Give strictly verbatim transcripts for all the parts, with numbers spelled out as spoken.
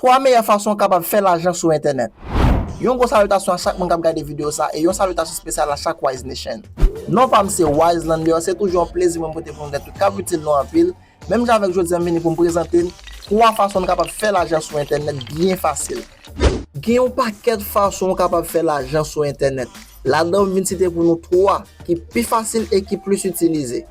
Twa meyè fason w kapab fè lajan sou entènèt. Yon gwo salitasyon a chak moun k ap gade videyo sa e yon salitasyon espesyal a chak Wise Nation. Non pa m se Wise Lander, se toujou yon plezi mwen pote pou nou nèt tout k ap itil nou anpil. Menm jan avèk jodi a, m vini pou m prezante n twa fason n kapab fè lajan sou entènèt byen fasil. Gen yon pakèt fason w kapab fè lajan sou entènèt. Ladan m vin site pou nou twa ki pi fasil e ki plis itilize.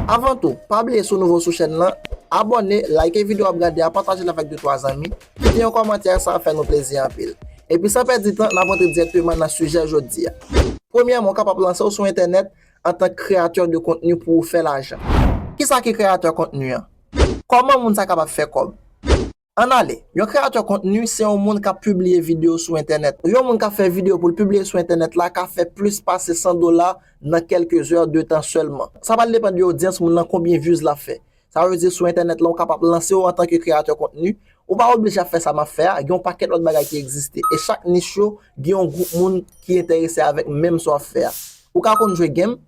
Avan tou, pa bliye si w nouvo sou chèn lan, abòne, like videyo w ap gade a, pataje l avèk de twa zanmi, kite yon kòmantè, sa ap fè nou plezi anpil. Epi san pèdi tan, n ap rantre dirèkteman nan sijè jodi a. Premyèman, w kapab lanse w sou entènèt antank kreyatè de kontni pou w fè lajan. Kisa ki kreyatè kontni an? Kòman moun sa kapab fè kòb? Ann ale. Yon kreyatè kontni se yon moun k ap pibliye videyo sou entènèt. Yon moun k ap fè videyo pou l pibliye sou entènèt la ka fè plis pase san dola nan kèlke zè de tan sèlman. Sa pral depann de odyans moun nan, konbyen views l ap fè. Sa vle di sou entènèt la, ou kapab lanse w antanke kreyatè kontni. Ou pa oblije ap fè sa m ap fè a, gen yon pakèt lòt bagay ki egziste. E chak nich yo, gen yon gwoup moun ki enterese avèk menm sa w ap fè a. Ou ka konn jwe game,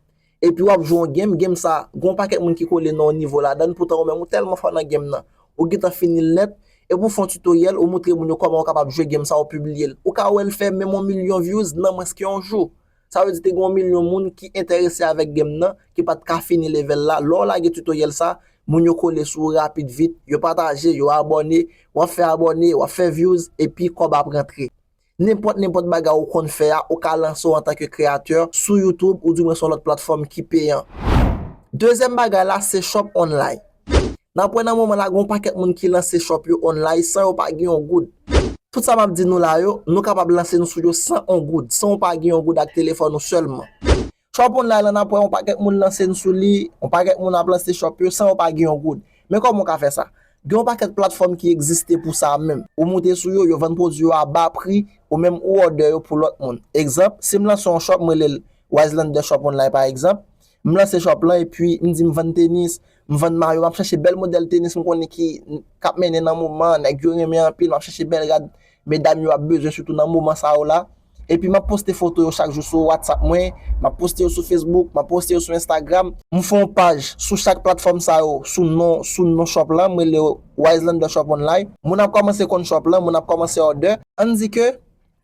epi w ap jwe yon game, game sa, gen yon pakèt moun ki kole nan yon nivo ladan l, poutan ou menm ou tèlman fò nan game nan. Ou gentan fini l nèt, epi w fè yon tutoriel, ou montre moun yo kòman ou kapab jwe game sa, ou pibliye l. Ou ka wè l fè menm yon milyon views nan mwens ke yon jou. Sa vle di te gen yon milyon moun ki enterese avèk game nan, ki pa t ka fini level la. Lè w lage tutoriel sa, moun yo kole sou ou rapid vit, yo pataje, yo abòne, w ap fè abòne, w ap fè views, epi kòb ap rantre. Nenpòt, nenpòt bagay ou konn fè a, ou ka lanse w antanke kreyatè sou YouTube oudimwen sou yon lòt platfòm ki peyan. Dezyèm bagay la, se shop online. N ap wè nan moman la, gen yon pakèt moun ki lanse shop yo online san yo pa gen yon goud. Tout sa m ap di nou la yo, nou kapab lanse nou sou yo san yon goud, san w pa gen yon goud ak telefòn ou sèlman. Shop online lan, n ap wè yon pakèt moun lanse n sou li, yon pakèt moun ap lanse shop yo san yo pa gen yon goud. Men kòman w ka fè sa? Gen yon pakèt platfòm ki egziste pou sa menm. Ou moute sou yo, yo vann pwodui yo a ba pri, ou menm ou òdè yo pou lòt moun. Egzanp, si m lanse yon shop, m rele l Wise Lander Shop Online pa egzanp, m lanse shop lan epi m di m vann tenis, m vann mayo, m ap chache bèl modèl tenis m konnen ki, k ap mennen nan moman, nèg yo renmen anpil, m ap chache bèl rad medam yo ap bezwen sitou nan moman sa yo la. Epi m ap poste foto yo chak jou sou WhatsApp mwen, m ap poste yo sou Facebook, m ap poste yo sou Instagram. M fè yon paj sou chak platfòm sa yo, sou non, sou non shop lan, m rele yo Wise Lander Shop Online. Moun ap kòmanse konn shop lan, moun ap kòmanse òdè. Ann di ke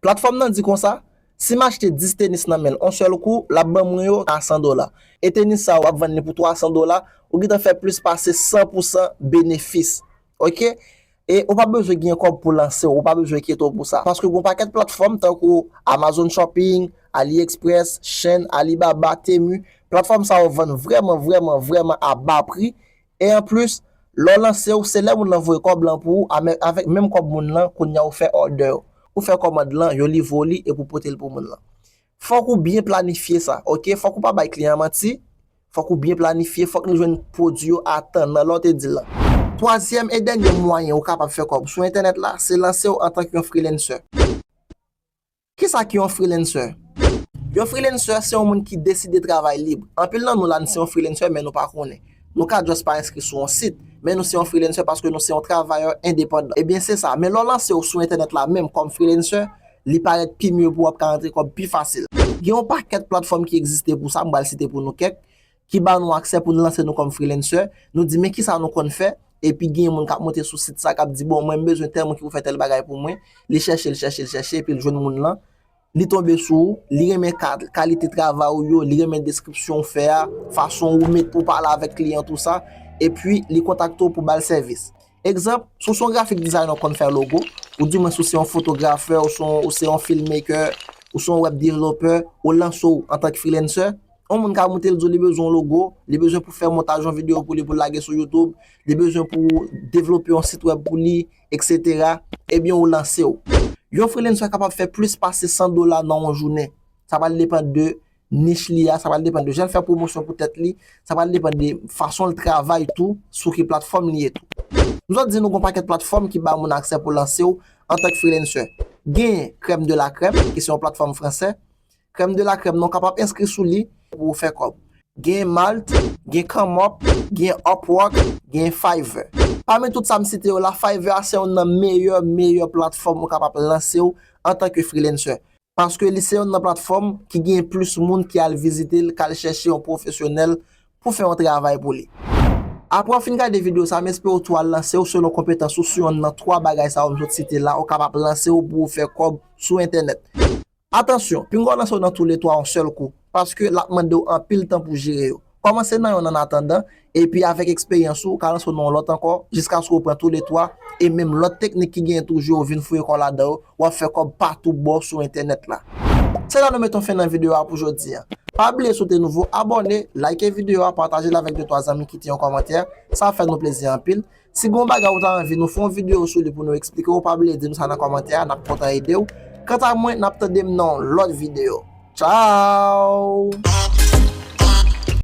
platfòm nan di konsa, si m achte dis tenis nan men l yon sèl kou, l ap ban mwen yo a san dola. E tenis sa yo, w ap vann li pou twa san dola, ou gentan fè plis pase san pou san benefis. Oke? E ou pa bezwen gen kòb pou lanse w, ou pa bezwen enkyete w pou sa. Paske gen yon pakèt platfòm tankou Amazon Shopping, AliExpress, Shein, Alibaba, Temu. Platfòm sa yo vann vrèman, vrèman, vrèman a ba pri. E anplis, lè w lanse w, se lè moun lan voye kòb lan pou ou, amè-, avèk menm kòb moun lan, kounye a ou fè òdè yo. Ou fè kòmand lan, yo livre w li epi w pote l pou moun lan. Fòk ou byen planifye sa, oke? Fòk ou pa bay kliyan an manti. Fòk ou byen planifye, fòk li jwenn pwodui yo a tan nan lè w te di l lan. Twazyèm e dènye mwayen ou kapab fè kòb sou entènèt la, se lanse w antanke yon freelancer. Kisa ki yon freelancer? Yon freelancer se yon moun ki deside travay lib. Anpil nan nou la, n se yon freelancer, men nou pa konnen. Nou ka just pa enskri sou yon sit, men nou se yon freelancer paske nou se yon travayè endepandan. Ebyen, se sa. Men lè w lanse w sou entènèt la menm kòm freelancer, li parèt pi mye pou w ap ka rantre kòb pi fasil. Gen yon pakèt platfòm ki egziste pou sa, m pral site pou nou kèk, ki ba nou aksè pou n lanse nou kòm freelancer. Nou di, men kisa nou konn fè? Epi gen moun k ap monte sou sit sa, k ap di, bon, mwen, m bezwen tèl moun ki pou fè tèl bagay pou mwen. Li chèche, li chèche, li chèche, epi l jwenn moun lan. Li tonbe sou ou, li renmen ka-, kalite travay ou yo, li renmen deskripsyon ou fè a, fason ou met, ou pale avèk kliyan, tou sa. Epi, li kontakte w pou ba l sèvis. Egzanp, si w se yon graphic designer ou konn fè logo, oudimwen si w se yon fotografè, ou se yon, ou se yon filmmaker, ou se yon web developer, ou lanse w antanke freelancer, yon moun ka moute l di w li bezwen yon logo, li bezwen pou fè montaj yon videyo pou li, pou l lage sou YouTube, li bezwen pou devlope yon sit web pou li, etsetera. Ebyen, ou lanse w. Yon freelancer kapab fè plis pase san dola nan yon jounen. Sa pral depann de nich li a, sa pral depann de jan l fè pwomosyon pou tèt li, sa pral depann de fason l travay tou, sou ki platfòm li ye tou. M sot di nou gen yon pakèt platfòm ki ba moun aksè pou lanse w antanke freelancer. Gen Crème de la Crème, ki se yon platfòm fransè. Crème de la Crème nan, w kapab enskri sou li pou w fè kòb. Gen Malt, gen ComeUp, gen Upwork, gen Fiverr. Pami tout sa m site yo la, Fiverr a se youn nan meyè, meyè platfòm ou kapab lanse w antanke freelancer. Paske li se youn nan platfòm ki gen plis moun ki al vizite l, k al chèche yon pwofesyonèl pou fè yon travay pou li. Apre w fin gade videyo sa, m espere w tou al lanse w selon konpetans ou sou yonn nan twa bagay sa yo m sot site la, ou kapab lanse w pou w fè kòb sou entènèt. Atansyon, pinga w lanse w nan toulètwa yon sèl kou, paske l ap mande w anpil tan pou jere yo. Kòmanse nan yonn annatandan, epi avèk eksperyans ou, ou ka lanse w nan yon lòt ankò, jiskaske w pran toulètwa, e menm lòt teknik ki genyen toujou yo vin fouye kò w ladan yo, w ap fè kòb pa tou bò sou entènèt la. Se la nou met yon fen nan videyo a pou jodi a. Pa bliye si w te nouvo, abòne, like videyo a, pataje l avèk de twa zanmi, kite yon kòmantè, sa ap fè nou plezi anpil. Si gen yon bagay ou ta anvi nou fè yon videyo sou li pou nou eksplike w, pa bliye di nou sa nan kòmantè a, n ap kontan ede w. Kanta mwen, n ap tande m nan yon lòt videyo. Tchao!